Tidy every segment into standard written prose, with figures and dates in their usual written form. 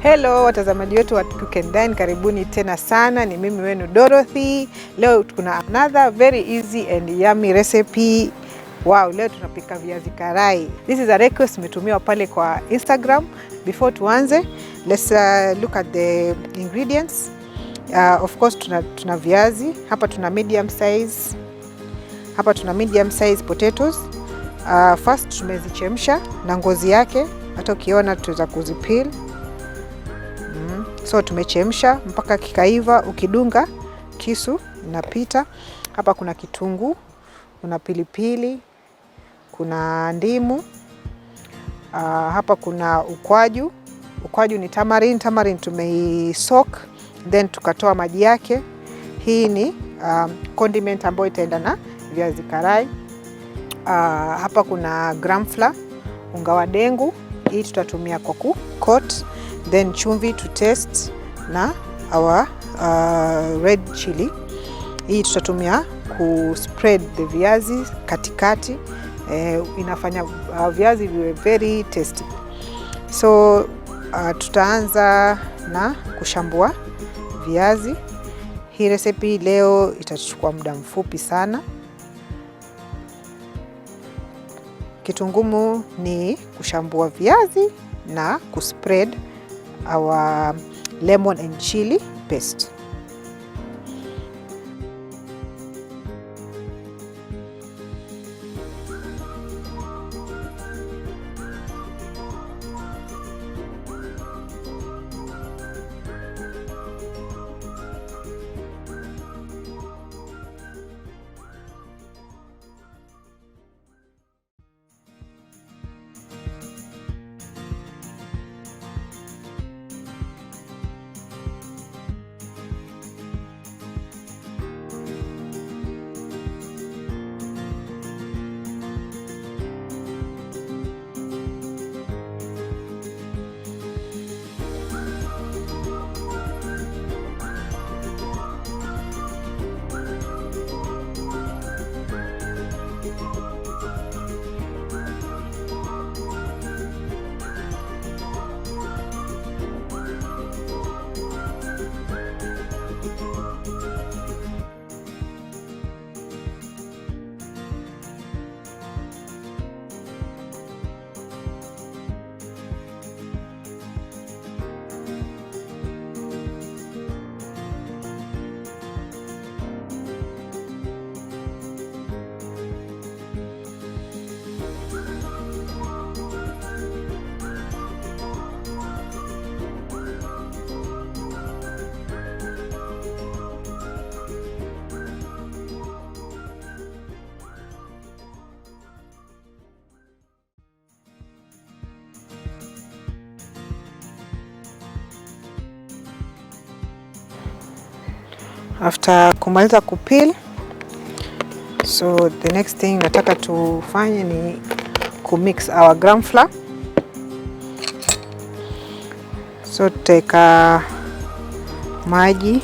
Hello watazamaji wetu wa Cook and Dine, karibuni tena sana. Ni mimi wenu Dorothy. Leo kuna another very easy and yummy recipe. Wow, leo tunapika viazi karai. This is a request imetumiwa pale kwa Instagram. Before tuanze, let's look at the ingredients. Of course tuna viazi hapa, tuna medium size hapa, tuna medium size potatoes. First tumezichemsha na ngozi yake, hata ukiona tuweza kuzipeel. So tumechemsha mpaka kikaiva, ukidunga kisu inapita. Hapa kuna kitunguu, kuna pilipili, kuna ndimu. Hapa kuna ukwaju. Ukwaju ni tamarind. Tamarind tumeisoak then tukatoa maji yake. Hii ni condiment ambayo itaenda na viazi karai. Hapa kuna gram flour, unga wa dengu. Hii tutatumia kwa ku coat, then chumvi to taste na our red chili. Hii tutatumia ku spread the viazi katikati. Inafanya viazi viwe very tasty. So tutaanza na kushambua viazi. Hii recipe leo itachukua muda mfupi sana. Kitu ngumu ni kushambua viazi na kuspread our lemon and chili paste. After kumaliza kupeel, so the next thing nataka tufanye ni kumix our gram flour. So tutaweka maji,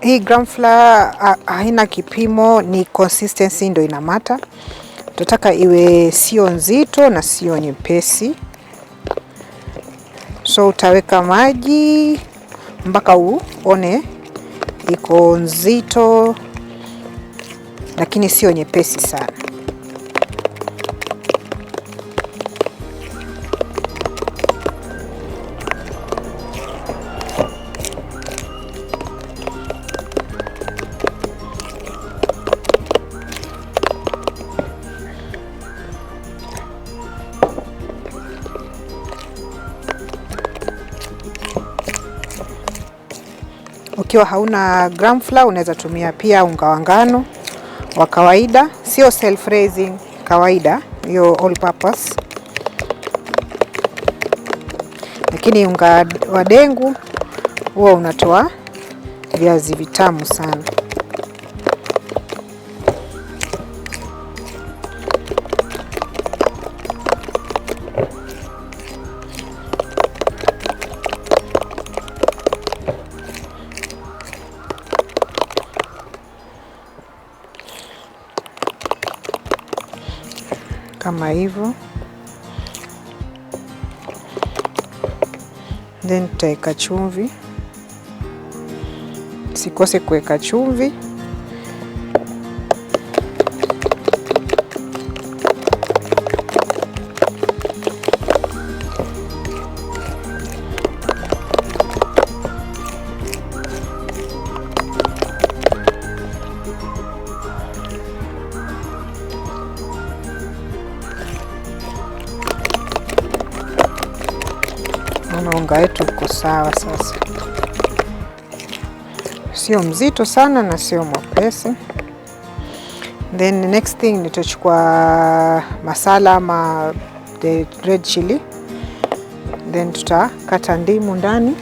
Hii gram flour haina kipimo, ni consistency ndio inamatter. Tunataka iwe sio nzito na sio nyepesi, so utaweka maji mpaka uone iko nzito lakini sio nyepesi sana. Ukiwa hauna gram flour unaweza tumia pia unga wa ngano wa kawaida, sio self raising, kawaida hiyo all purpose. Lakini unga wa dengu huwa unatoa viazi vitamu sana. Kama hivyo. Then tutaweka chumvi. Sikose kuweka chumvi. Naona unga wetu uko sawa sasa, sio mzito sana na sio mwepesi. Then the next thing nitachukua masala ama the red chili, then tutakata ndimu ndani.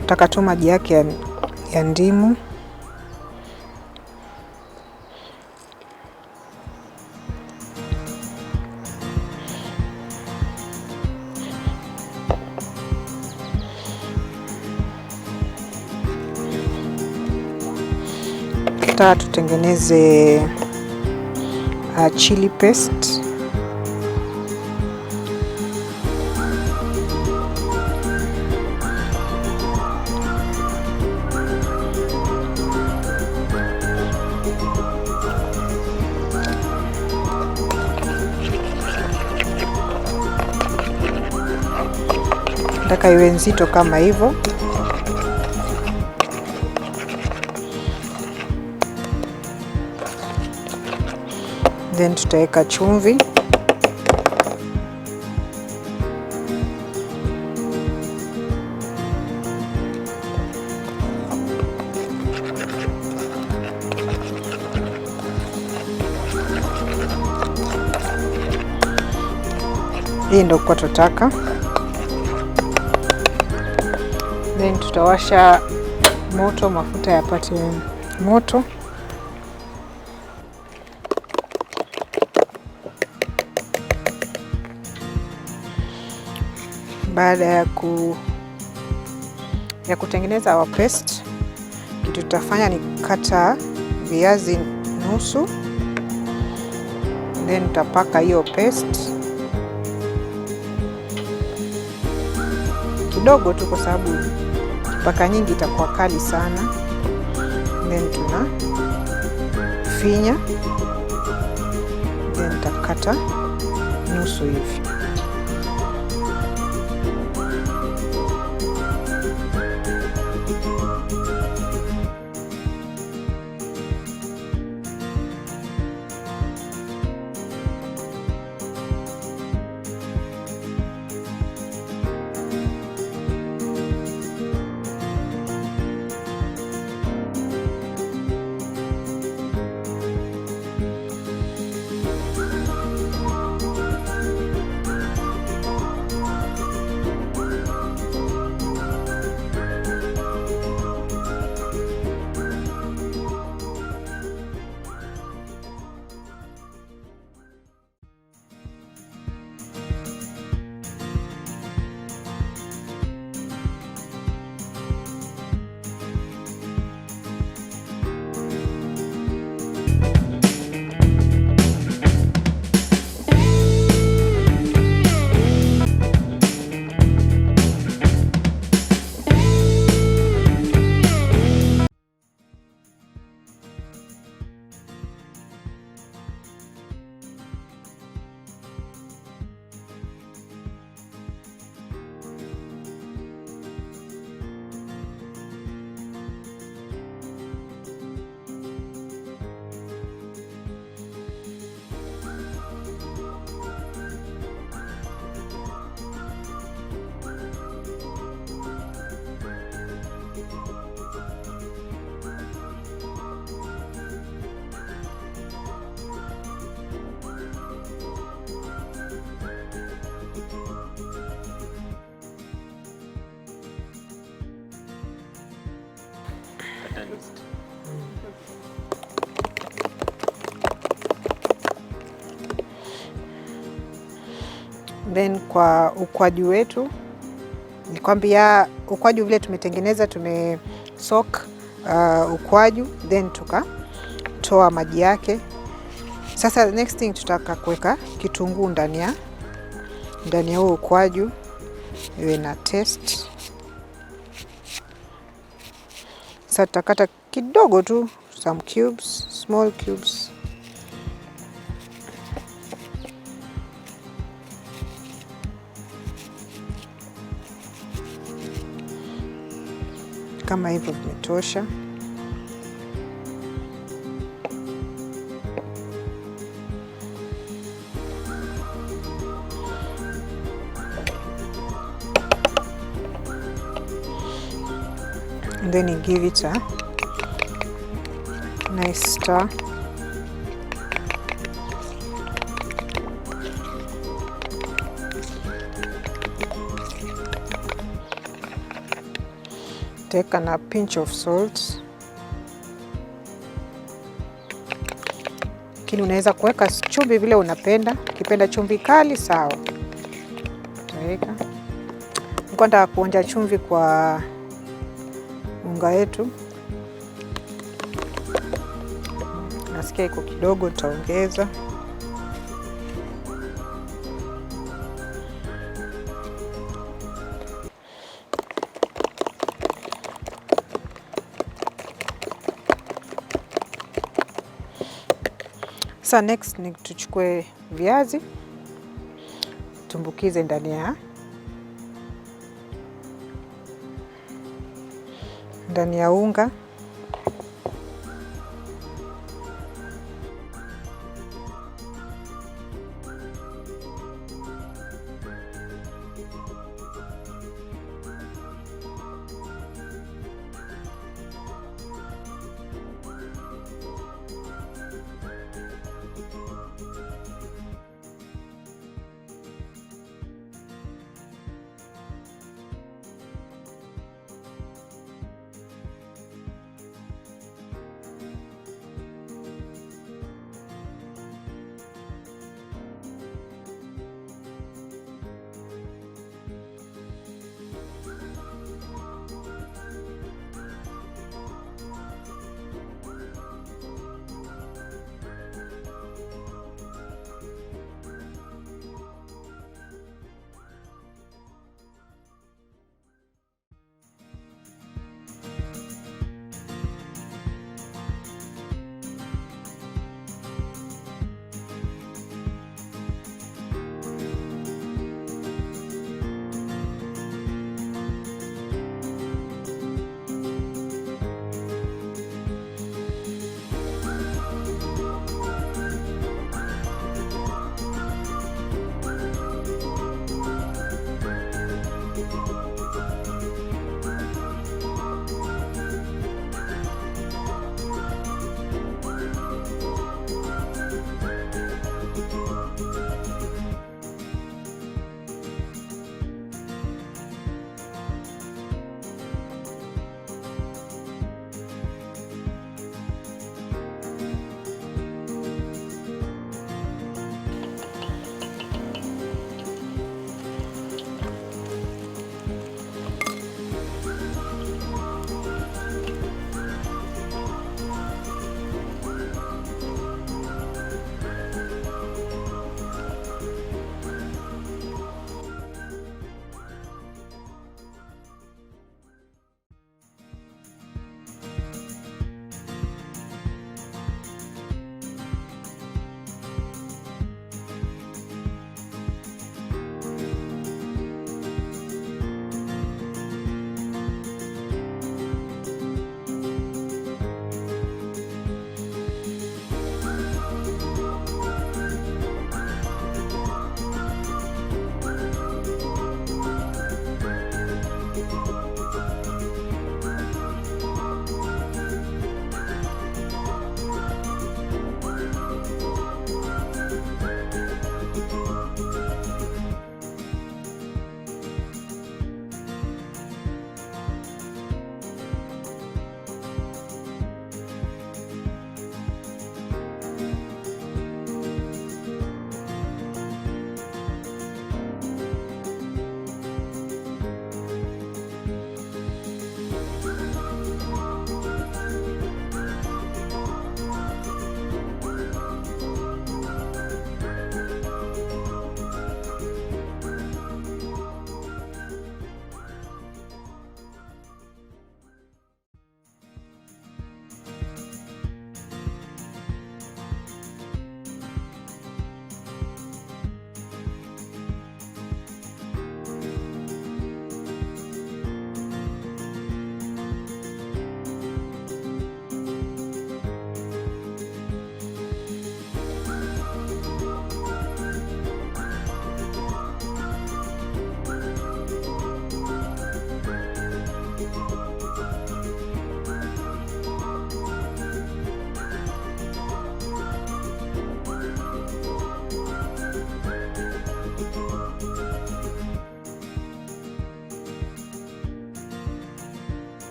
Tutaka tu maji yake ya ndimu. Tutaka tutengeneze chili paste. Nataka iwe nzito kama hivyo. Then tutaweka chumvi. Hii ndio kwa tutaka. Then tutawasha moto, mafuta yapate moto. Baada ya kutengeneza our paste, kitu tutafanya ni kukata viazi nusu, then tutapaka hiyo paste kidogo tu, kwa sababu paka nyingi itakuwa kali sana. Then tuna finya, then tutakata nusu hivi. Then kwa ukwaju wetu nikwambia, ukwaju vile tumetengeneza, tume soak ukwaju then tukatoa maji yake. Sasa next thing tutaka kuweka kitunguu ndani ya huo ukwaju iwe na taste. Sasa tutakata kidogo tu, some cubes, small cubes. Kama hivyo vimetosha. And then you give it a nice stir. Take a pinch of salt, lakini unaweza kuweka chumvi vile unapenda. Ukipenda chumvi kali sawa, utaweka. Nilikuwa nataka kuonja chumvi kwa unga wetu, nasikia iko kidogo, nitaongeza. Sasa next ni tuchukue viazi tumbukize ndani ya unga.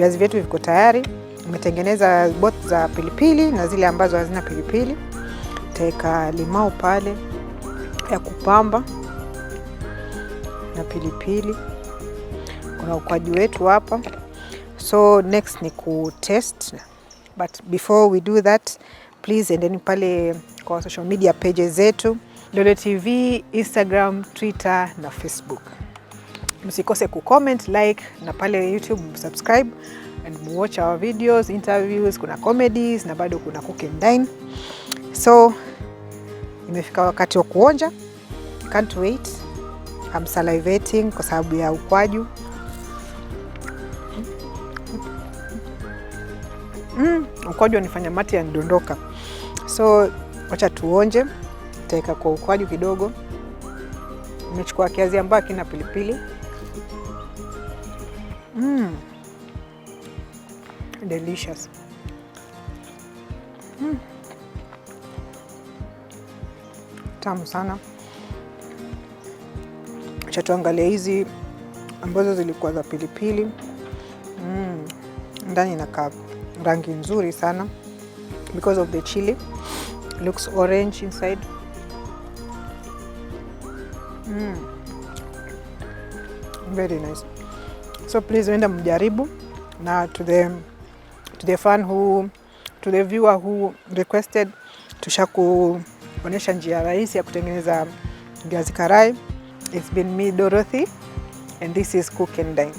Viazi vyetu viko tayari. Nimetengeneza both za pilipili na zile ambazo hazina pilipili. Taweka limau pale ya kupamba na pilipili. Kuna ukwaju wetu hapa. So next ni ku test, but before we do that, please endeni pale kwa social media pages zetu, Lolwe TV, Instagram, Twitter na Facebook. Msikose ku comment, like na pale YouTube subscribe and watch our videos, interviews, kuna comedies na bado kuna cook and dine. So imefika wakati wa kuonja. Can't wait. I'm salivating kwa sababu ya ukwaju. Ukwaju wanifanya mate yanidondoka. So wacha tuonje. Nitaweka kwa ukwaju kidogo. Nimechukua kiazi ambayo hakina pilipili. Delicious. Tamu sana. Acha tuangalie hizi ambazo zilikuwa za pilipili. Ndani inakaa rangi nzuri sana because of the chili. Looks orange inside. Very nice. So please wenda mjaribu, na to the fan who to the viewer who requested, tushakuonyesha njia rahisi ya kutengeneza viazi karai. It's been me, Dorothy, and this is Cook and Dine.